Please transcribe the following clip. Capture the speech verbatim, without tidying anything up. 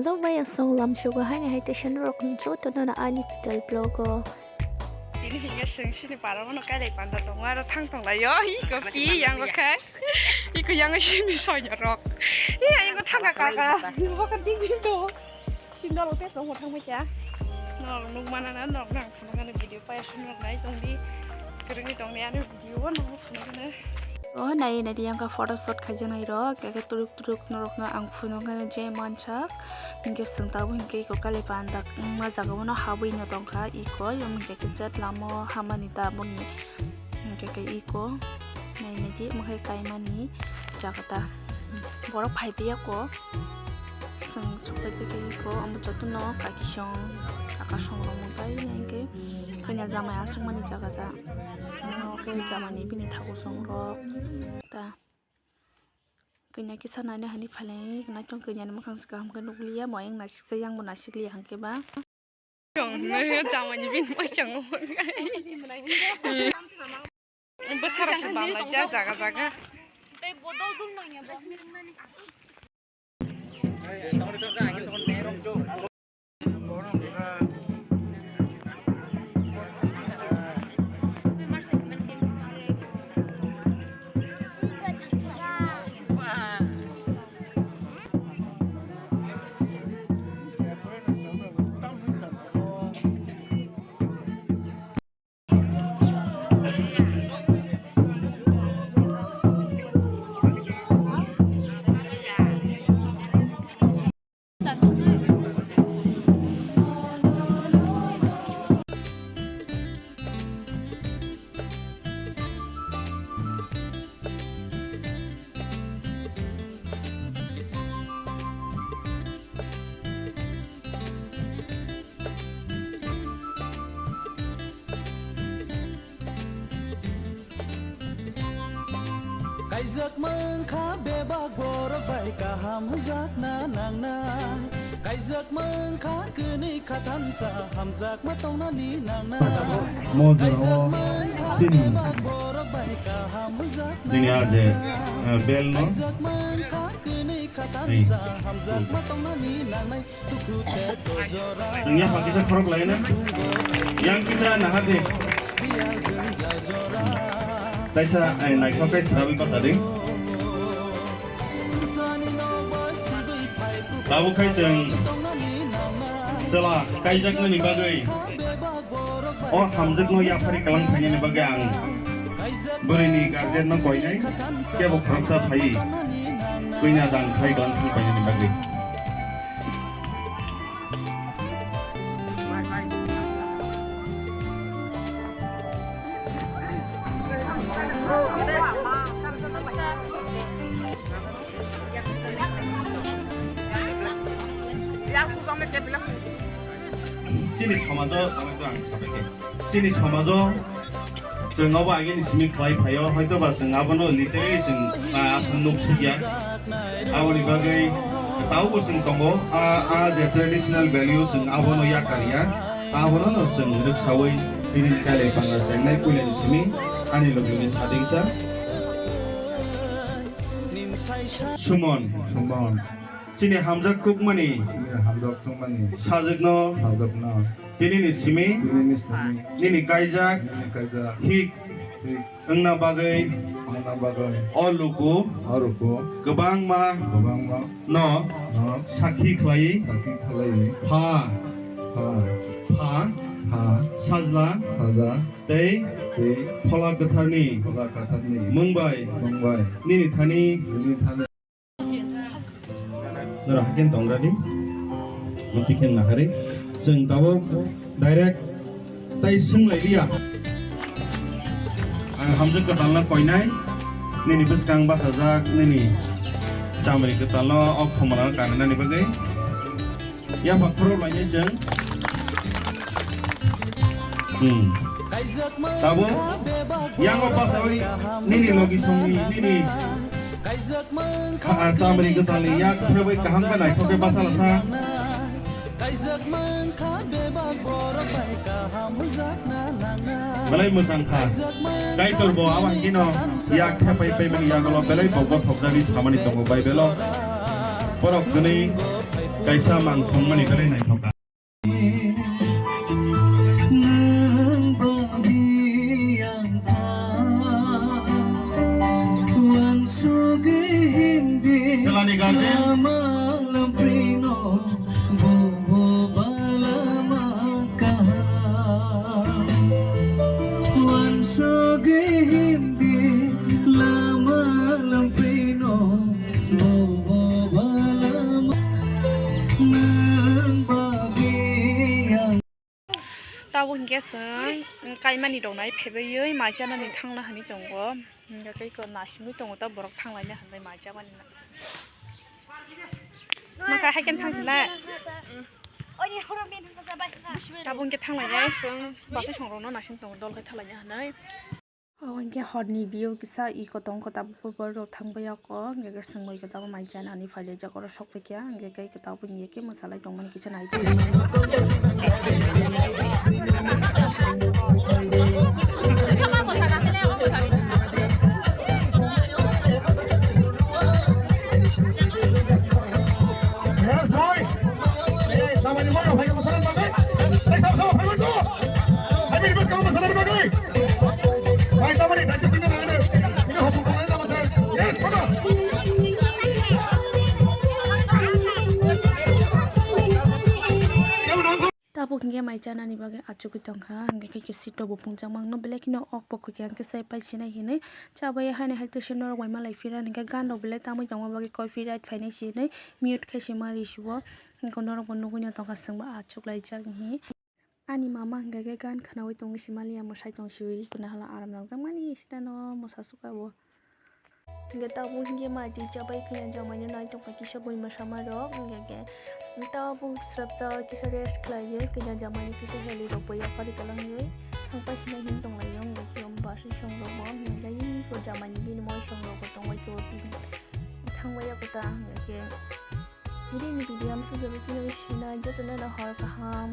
Hello, bai asong lamsogo haini hai teisa norok ni joto no ani title vlog o. Tini hinya seng sini para mano kai lai panda tongo aro thang tong lai yo. Iko pi yang bakhai. Iko yang sini sonya rok. Iya, iko thang ka ka. Iko ka ding ding to. Sindal te tong thang mai cha. Norok nuk mana na norok nang phunukha na video pai sung norok nai tong di. Kwrwngwi tong di ani video o norok phunukha na. O nai nai di yang ka photo shoot khaijaknai rok, khe khe turuk turuk norok no ang phunukha na je mansak. Hinkhe swng tabuk hinkhe iko kali pandak wngma jaga o no habwi no tongkha iko, yom hinkhe khe jet lama o hamani tabuk ni. Hinkhe khe iko nai nai di omo khe kaimani jaga ta. Borok phai piya ko. Chwng chukpai phaikhe iko, omo jotono kakisong, kakasong rok mungkha, hinkhe kanya jamai aswkmani jaga ta. Omo khe jamani bini thakusong rok ta. Kanya kisa naina hinwi phailai, naitok kanyani mwkhang se kaham khe nukliya, moyang nasikjak, yang bo nasikliya hinkhe ba. Chong, nai chama ni bin mai chong. Bwsarok se bam lai ja jaga jaga. Kaijak mankha bebak borok bai kaham wngjakna nangnai. Kaijak mankha kwnwi khathansa hamjakma tongnani nangnai. Kaijak mankha bebak borok bai kaham wngjakna nangnai. Kaijak mankha kwnwi khathansa hamjakma tongnani nangnai. Chwng yaphang kisa khorok lai na. Yang kisa naha di. Taisa, eh, naithok khe srawi kotha di. Tabuk khai chwng chwla kaijaknani bagwi. O hamjakno yaphari kalang phainani bagwi ang bwrwini guardian no koinai, kebo khoroksa phaiwi kwina dang khai kalang thang painani bagwi. Chini somajo tongwi to ang sabaikhe. Chini somajo chwng abo agini simi khlai phaio, hoito ba chwng abono literally chwng, ah, aswk nuk sukya. Aboni bagwi taubo chwng tongo, ah, ah, je traditional value chwng abono yakarya, abono no chwng rwksawi tini kailai panga chengnai puilani simi ani logni sadingsa. Sumon. Sumon. Chini hamjak kukmani. Chini hamjak kukmani. Sajwkno. Sajwkno. Tinini simi. Tinini simi. Nini kaijak. Nini kaijak. Hik. Hik. Wngna bagwi. Wngna bagwi. O luku. O luku. Kwbangma. Kwbangma. No. No. Sakhi khlai. Sakhi khlai. Pha. Pha. Pha. Pha. Sajla. Sajla. Tei. Tei. Phola kwtharni. Phola kwtharni. Mungbai. Mungbai. Nini thani. Nini thani. Nora hakin tongrani. Mati khen nahari. Chwng tabuk direct tai swng lai liya. Ang hamjak kwtalno koinai. Nini bwskang bachajak, nini chamri kwtalno o khomorano karinani bagwi. Yapha khoro lainai chwng. Hmm. Tabuk yango basawi nini logi songni nini kha-, chamri kwtalni yak phrebai kaham khe naithok khe basa lasa. Belai mwchang kha. Kaitor bo abo haikhe no yak khe pai pai mani yagulo belai bo gothok jagwi samani tongo Bible o. Borok gwnwi Kaisa mang songmani kwrwi naithok kha. Nwng bagwi ang kha uansugwi himdi. Chwlani guardian. Lama lamprino bobo balama kaham. Uansugwi himdi lama lamprino bobo balama. Nwng bagwi ang. Tabuk hinkhe chwng kaimani rok nai phaibai mai chanani thangna hinwi tongo. Hinkhe tei nasingwi tongo ta borok thanglaina hinwi mai chamani na. Maka hai khe thang sina. Tabuk hinkhe thanglainai chwng bwsai songrokno nasing tongo dol khai thanglaina hinwi. Obo hinkhe horni view kisa iko tong khe tabuk borok thangbai ya kho, hinkhe swngbai khe tabuk mai chanani phailaijak oro sok phaikha, hinkhe khe tabuk hinkhe mwsalai tongmani kisa nai. Yes, boys. Hey, tamani mano, bhai, masala bagay. Hey, sab, sab, bhai, bhai, bhai, request karo masala bagay. Bhai, tamani, bhai, sab, sab, bhai, bhai. Ini hukum pengadilan, mas. Yes, mana? Tabuk hinkhe mai chanani bagwi achugwi tongkha, hinkhe khe seat rok bo phunukjakma wngno, belai kheno ok bo khukya hinkhe sai pai sinai hinwi chabai haino hai khe norok bai malai phira hinkhe gan rok belai tamwi tongma bagwi copyright phainai se hinwi mute khe se ma risuo, hinkhe norok bo nugwi no tongkha chwngbo achuklaijak hinwi. Ani mama hinkhe khe gan khwnaui tongwi se maliya, mwsai tong siwi khwna hala aram nangjakmani sitano mwsa suka bo. Hinkhe tabuk hinkhe mai twi chabai khe jamaino nai tongkha kisa buima sama rok, hinkhe khe tabuk srapsa kisa rest khlaiwi khe jamaino kisa heli rok bo yapari kwlangwi thangpai sinai hin tonglaio, hinkhe khe basui song rok bo hinkhe ko jamaini bini moi song rok bo tongbai khe thangbai ya kota, hinkhe khe nini video amsa jabai khe sinai jotono no hor kaham.